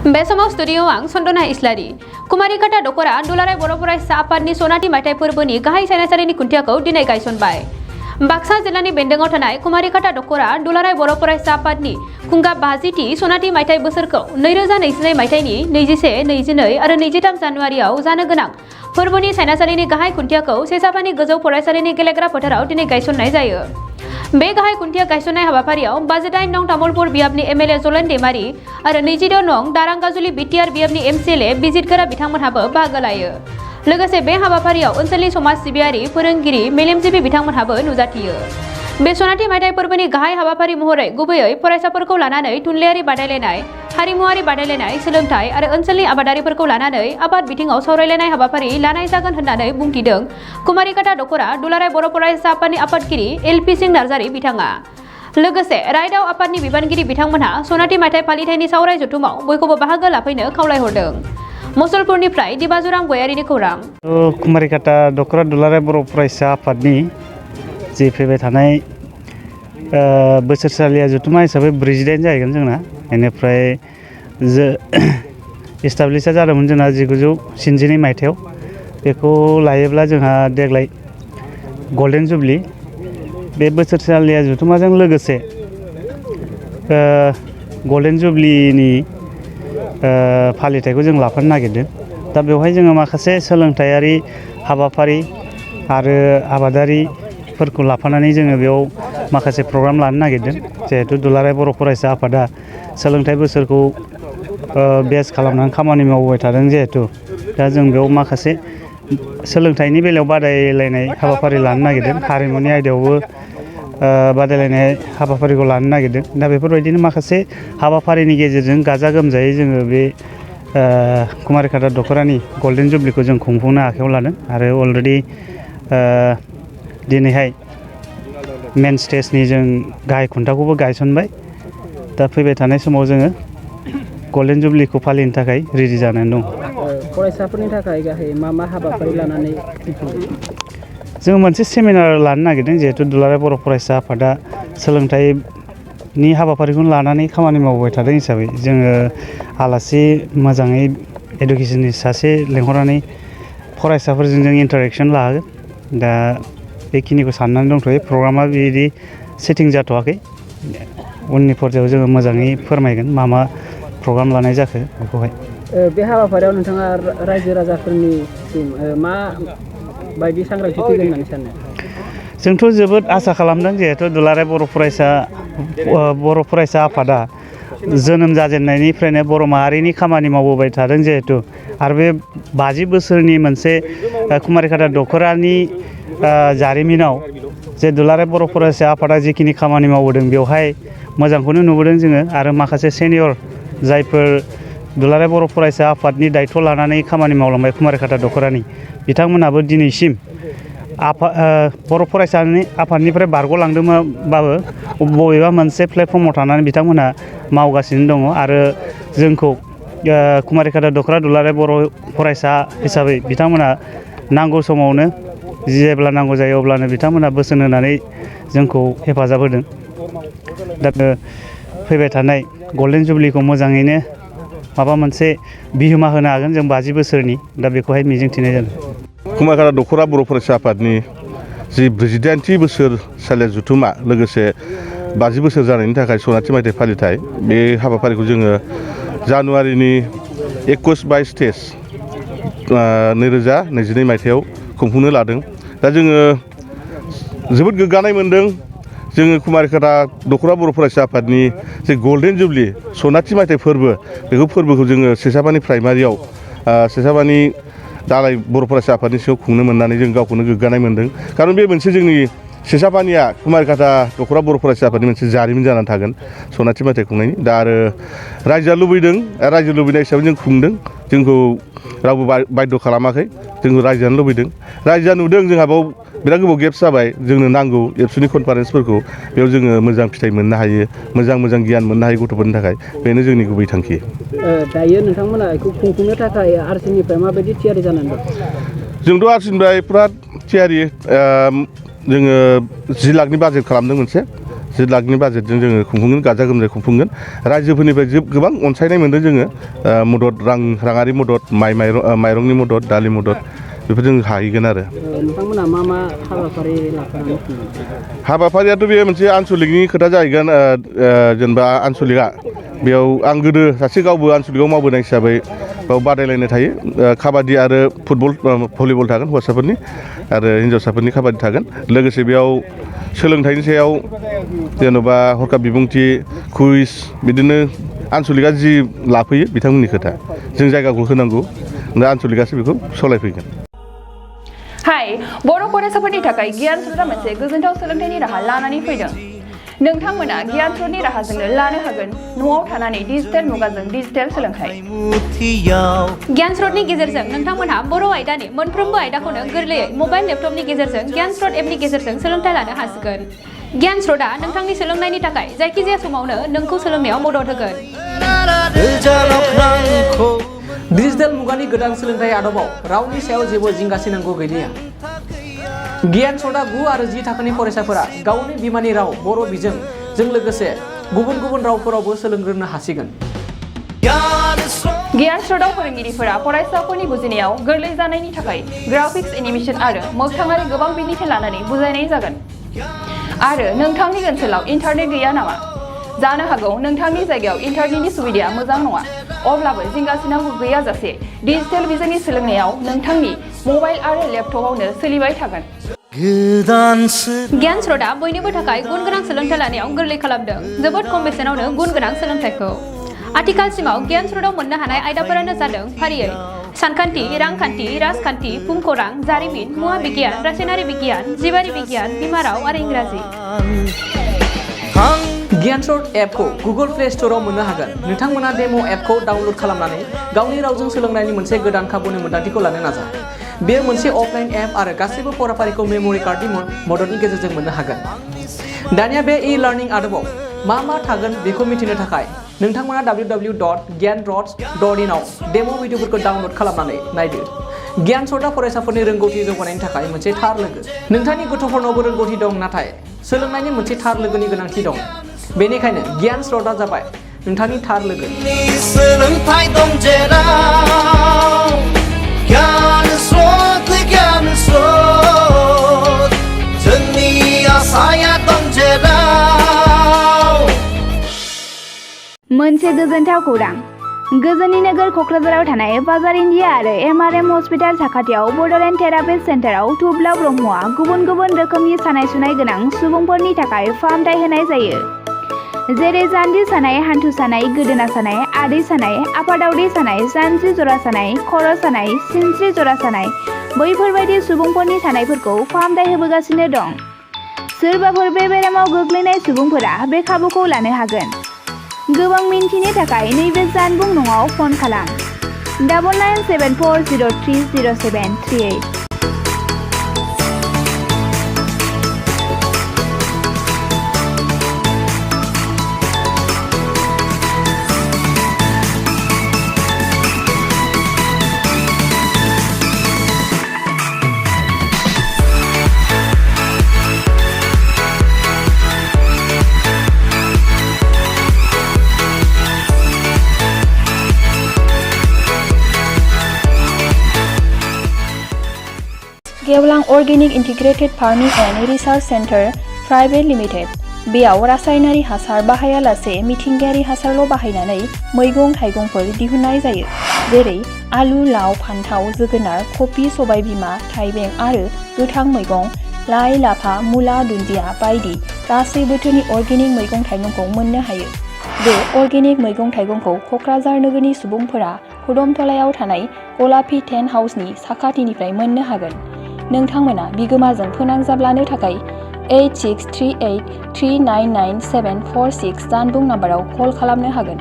बे समाव स्टुडियोआव आं सन्दना इस्लारि कुमारिकाटा दख'रा दुलाराय बर' फरायसा आफादनि सनाथि मायथाइ फोरबोनि गाहाय सायनासालिनि खुन्थियाखौ दिनै गायसनबाय। बाक्सा जिल्लानि बेन्दोंआव थानाय कुमारिकाटा दख'रा दुलाराय बर' फरायसा आफादनि खुंगा 50थि सनाथि मायथाइ बोसोरखौ 2022 मायथाइनि 21, 22 आरो 23 जानुवारियाव जानो गोनां फोरबोनि सायनासालिनि गाहाय खुन्थियाखौ सेसाफानि गोजौ फरायसालिनि गेलेग्रा फोथाराव दिनै गायसननाय जायो। बे गाहाय खुन्थिया गायसननाय हाबाफारियाव 58 नं तामुलपुर बियाबनि एमएलए जलेन दैमारि आरो 22 नं दारांगाजुलि बिटिआर बियाबनि एमसिएलए बिजित गोरा बिथांमोनहाबो बाहागो लायो। लोगोसे बे हाबाफारियाव ओनसोलनि समाज सिबियारि फोरोंगिरि मेलेमजिबि बिथांमोनहाबो नुजाथियो। बे सनाथि मायथाइ फोरबोनि गाहाय हाबाफारि महरै गुबैयै फरायसाफोरखौ लानानै थुनलाइयारि बादायलायनाय, हारिमुआरि बादायलायनाय, सोलोंथाइ आरो ओनसोलनि आबादारिफोरखौ लानानै आबाद बिथिङाव सावरायलायनाय हाबाफारि लानाय जागोन होननानै बुंथिदों कुमारिकाटा दख'रा दुलाराय बर' फरायसा आफादनि आफादगिरि एलपि सिंह नार्जारि बिथाङा। लोगोसे रायदाव आफादनि बिबानगिरि बिथांमोनहा सनाथि मायथाइ फालिथायनि सावराय जथुमाव बयखौबो बाहागो लाफैनो खावलायहरदों। मुसलपुरनिफ्राय दिबाजुरां गयारिनि खौरां। कुमारिकाटा दख'रा दुलाराय बर' फरायसा आफादनि जे फैबाय थानाय बोसोरसालिया जथुमा हिसाबै 48 जाहैगोन जोंना। बेनिफ्राय इस्टाब्लिशआ जादोंमोन जोंना 1992 मायथाइयाव। बेखौ लायोब्ला जोंहा देग्लाय गल्डेन जुबलि। बे बोसोरसालिया जथुमाजों लोगोसे गल्डेन जुबलिनि फालिथायखौ जों लाफानो नागिरदों। दा बेवहाय जोङो माखासे सोलोंथायारि हाबाफारि आरो आबादारिफोरखौ लाफानानै जोङो बेयाव माखासे प्रग्राम लानो नागिरदों। जिहेथु दुलाराय बर' फरायसा आफादा सोलोंथाइ बोसोरखौ बेस खालामनानै खामानि मावबाय थादों जिहेथु दा जों बेयाव माखासे सोलोंथाइनि बेलायाव बादायलायनाय हाबाफारि लानो नागिरदों। हारिमुनि आयदायावबो बादायलायनाय हाबाफारिखौ लानो नागिरदों। दा बेफोरबायदिनो माखासे हाबाफारिनि गेजेरजों गाजा गोमजायै जोङो बे कुमारिकाटा दख'रानि गल्डेन जुबलिखौ जों खुंफुंनो आखायाव लादों आरो अलरेडि दिनैहाय मेन स्टेजनि जों गाहाय खुन्थाखौबो गायसनबाय। दा फैबाय थानाय समाव जोङो गल्डेन जुबलिखौ फालिनो थाखाय रेडि जानानै दं। फरायसाफोरनि थाखाय गाहाय मा हाबाफारि लानानै जों मोनसे सेमिनार लानो नागिरदों। जिहेथु दुलाराय बर' फरायसा आफादा सोलोंथाइनि हाबाफारिखौनो लानानै खामानि मावबाय थादों हिसाबै जोङो आलासि मोजाङै इडुकेसननि सासे लेंहरनानै फरायसाफोरजों जों इन्टारेक्सन लाहोगोन। दा बेखिनिखौ साननानै दंथ'यो। प्रग्रामा बिदि सेटिं जाथ'वाखै। उननि पर्यायाव जोङो मोजाङै फोरमायगोन मा प्रग्राम लानाय जाखो बेखौहाय। बे हाबाफारियाव नोंथाङा रायजो राजाफोरनिसिम मा बायदि सांग्रांथि फैगोन होननानै सानो? जोंथ' जोबोद आसा खालामदों। जिहेथु दुलाराय बर' फरायसा आफादा जोनोम जाजेननायनिफ्रायनो बर' माहारिनि खामानि मावबोबाय थादों जिहेथु आरो बे 50 बोसोरनि मोनसे कुमारिकाटा दख'रानि जारिमिनाव जे दुलाराय बर' फरायसा आफादा जिखिनि खामानि मावबोदों बेवहाय मोजांखौनो नुबोदों जोङो। आरो माखासे सेनियर जायफोर दुलाराय बर' फरायसा आफादनि दायथ' लानानै खामानि मावलांबाय कुमारिकाटा दख'रानि बिथांमोनाबो दिनैसिम बर' फरायसा आफादनिफ्राय बारग'लांदोंबाबो बबेबा मोनसे प्लेटफर्माव थानानै बिथांमोनहा मावगासिनो दङ। आरो जोंखौ कुमारिकाटा दख'रा दुलाराय बर' फरायसा हिसाबै बिथांमोना नांगौ समावनो जेब्ला नांगौ जायो अब्लानो बिथांमोना बोसोन होनानै जोंखौ हेफाजाब होदों। दा फैबाय थानाय गल्डेन जुबलिखौ मोजाङैनो माबा मोनसे बिहोमा होनो हागोन जों 50 बोसोरनि। दा बेखौहाय मिजिंथिनाय जादों। कुमारिकाटा दख'रा बर' फरायसा आफादनि जि 48थि बोसोरसालिया जथुमा लोगोसे 50 बोसोर जानायनि थाखाय सनाथि मायथाइ फालिथाय बे हाबाफारिखौ जोङो जानुवारिनि 21-22 2022 मायथाइयाव खुंफुंनो लादों। दा जोङो जोबोद गोग्गानाय मोनदों। जोङो कुमारिकाटा दख'रा बर' फरायसा आफादनि जे गल्डेन जुबलि सनाथि मायथाइ फोरबोखौ जोङो सेसाबानि प्राइमारियाव सेसाबानि दालाय बर' फरायसा आफादनि सिङाव खुंनो मोननानै जों गावखौनो गोग्गानाय मोनदों। खारन बे मोनसे जोंनि सेसाबानिया कुमारिकाटा दख'रा बर' फरायसा आफादनि मोनसे जारिमिन जानानै थागोन सनाथि मायथाइ खुंनायनि। दा आरो रायजोआ लुबैदों, रायजो लुबैनाय हिसाबै जों खुंदों। जोंखौ रावबो बाध्य खालामाखै। जोंखौ रायजोआनो लुबैदों। रायजोआ नुदों जोंहा बाव बिराद गोबाव गेप्स जाबाय। जोंनो नांगौ एबसुनि कनफारेन्सफोरखौ। बेयाव जोङो मोजां फिथाइ मोननो हायो, मोजां गियान मोननो हायो गथ'फोरनि थाखाय। बेनो जोंनि गुबै थांखि। दायो नोंथांमोना बेखौ खुंफुंनो थाखाय आरसिनिफ्राय माबायदि थियारि जानानै दं? जोंथ' आरसिनिफ्राय फुरा थियारि। जोङो 10 लाखनि बाजेट खालामदों मोनसे। 7 लाखनि बाजेटजों जोङो खुंफुंगोन, गाजा गोमजायै खुंफुंगोन। रायजोफोरनिफ्राय गोबां अनसायनाय मोन्दों जोङो, मदद राङारि मदद, माइरंनि मदद, दालि मदद बेफोर जों हाहैगोन आरो। नोंथांमोना मा हाबाफारि लाफानानै खुंगोन? हाबाफारियाथ' बे मोनसे आनसलिकनि खोथा जाहैगोन। जेनेबा आनसलिकआ बेयाव आं गोदो सासे गावबो आनसलिकआव मावबोनाय हिसाबै बेयाव बादायलायनाय थायो। काबादि आरो फुटबल, भलिबल थागोन हौवासाफोरनि, आरो हिन्जावसाफोरनि काबादि थागोन। लोगोसे बेयाव सोलोंथाइनि सायाव जेन'बा हरखाब बिबुंथि, कुइज, बिदिनो आनसलिकआ जि लाफैयो बिथांमोननि खोथा। जों जायगाखौ होनांगौ, दा आनसलिकआसो बेखौ सालायफैगोन। हाय, बर' फरायसाफोरनि थाखाय गियान स्र'टआ मोनसे गोजोनथाव सोलोंथाइनि राहा लानानै फैदों। नोंथांमोना गियान स्र'टनि राहाजोंनो लानो हागोन न'आव थानानै डिजिटेल मुगाजों डिजिटेल सोलोंथाइ। गियान स्र'टनि गेजेरजों नोंथांमोनहा बर' आयदानि मोनफ्रोमबो आयदाखौनो गोरलैयै मबाइल लेपटपनि गेजेरजों गियान स्र'ट एपनि गेजेरजों सोलोंथाइ लानो हासिगोन। गियान स्र'टआ नोंथांनि सोलोंनायनि थाखाय जायखिजाया समावनो नोंखौ सोलोंनायाव मदद होगोन। डिजिटेल मुगानि गोदान सोलोंथाइ आदबाव रावनि सायाव जेबो जिंगासिनांगौ गैलिया। गियान स्र'टआ 9 आरो 10 थाखोनि फरायसाफोरा गावनि बिमानि राव बर' बिजोंजों लोगोसे गुबुन गुबुन रावफोरावबो सोलोंग्रोनो हासिगोन। गियान स्र'टआव फोरोंगिरिफोरा फरायसाफोरनि बुजिनायाव गोरलै जानायनि थाखाय ग्राफिक्स, एनिमेसन आरो मोगथाङारि गोबां बिदिन्थि लानानै बुजायनाय जागोन। आरो नोंथांनि ओनसोलाव इन्टारनेट गैया नामा? जानो हागौ नोंथांनि जायगायाव इन्टारनेटनि सुबिदाया मोजां नङा। अब्लाबो जिंगासिनांगौ गैयाजासे डिजिटेल बिजोंनि सोलोंनायाव नोंथांनि मबाइल आरो लेपटपआवनो सोलिबाय थागोन। गियान स्र'टआ बयनिबो थाखाय गुन गोनां सोलोंथाइ लानायाव गोरलै खालामदों, जोबोद खम बेसेनावनो गुन गोनां सोलोंथाइखौ। आथिखालसिमाव गियान स्र'टआव मोननो हानाय आयदाफोरानो जादों फारियै सानखान्थि, रांखान्थि, राजखान्थि, भुमखौरां, जारिमिन, मुवा बिगियान, रासायनारि बिगियान, जिबारि बिगियान, बिमा राव आरो इंराजि। गियान स्र'ट एपखौ गुगल प्ले स्ट'रआव मोननो हागोन। नोंथांमोना डेम' एपखौ डाउनल'ड खालामनानै गावनि रावजों सोलोंनायनि मोनसे गोदान खाबुनि मोन्दांथिखौ लानो नाजा। बेयो मोनसे अफलाइन एप आरो गासैबो फराफारिखौ मेम'रि कार्डनि मददनि गेजेरजों मोननो हागोन। दानिया बे ई-लार्निं आदबाव मा थागोन बेखौ मिथिनो थाखाय नोंथांमोना www.gyanrots.in आव डेम' भिडिअफोरखौ डाउनल'ड खालामनानै नायदो। गियान स्र'टआ फरायसाफोरनि रोंगौथि जौगानायनि थाखाय मोनसे थार लोगो। नोंथांनि गथ'फोरनावबो रोंगौथि दं, नाथाय सोलोंनायनि मोनसे थार लोगोनि गोनांथि दं। बेनिखायनो गियान स्र'टआ जाबाय नोंथांनि थार लोगो। मोनसे गोजोनथाव खौरां। गोजोननि नोगोर क'क्राझाराव थानाय बाजार इन्डिया आरो MRM हस्पिटाल साखाथियाव बड'लेण्ड थेरापिस्ट सेन्टाराव थुब्ला ब्रह्मआ गुबुन गुबुन रोखोमनि सानाय सुनाय गोनां सुबुंफोरनि थाखाय फाहामथाय होनाय जायो। जेरै जान्जि सानाय, हान्थु सानाय, गोदोना सानाय, आदै सानाय, आफादावदै सानाय, जानजि जरा सानाय, खर' सानाय, सिनस्रि जरा सानाय, बैफोरबायदि सुबुंफोरनि सानायफोरखौ फाहामथाय होबोगासिनो दं। सोरबाफोर बे बेरामाव गोग्लैनाय सुबुंफोरा बे खाबुखौ लानो हागोन। गोबां मिन्थिनो थाखाय नैबे जानबुं नङाव फन खालाम 9974030738। गेवलां organic integrated farming and research centre private limited. बेयाव रासायनारि हासार बाहायालासे मिथिंगायारि हासारल' बाहायनानै मैगं थाइगंफोर दिहुननाय जायो। जेरै आलु, लाव, फान्थाव, जोगोनार, कफि, सबायबिमा, थाइबें आरो गोथां मैगं, लाइ, लाफा, मुला, दुन्दिया बायदि गासै बोथोरनि अर्गेनिक मैगं थाइगंखौ मोननो हायो। बे अर्गेनिक मैगं थाइगंखौ क'क्राझार नोगोरनि सुबुंफोरा हुदमतलायाव थानाय गलापी टेन्ट हाउसनि साखाथिनिफ्राय मोननो हागोन। नोंथांमोना बिगोमाजों फोनांजाब लानो थाखाय 8638399746 जानबुं नाम्बाराव कल खालामनो हागोन।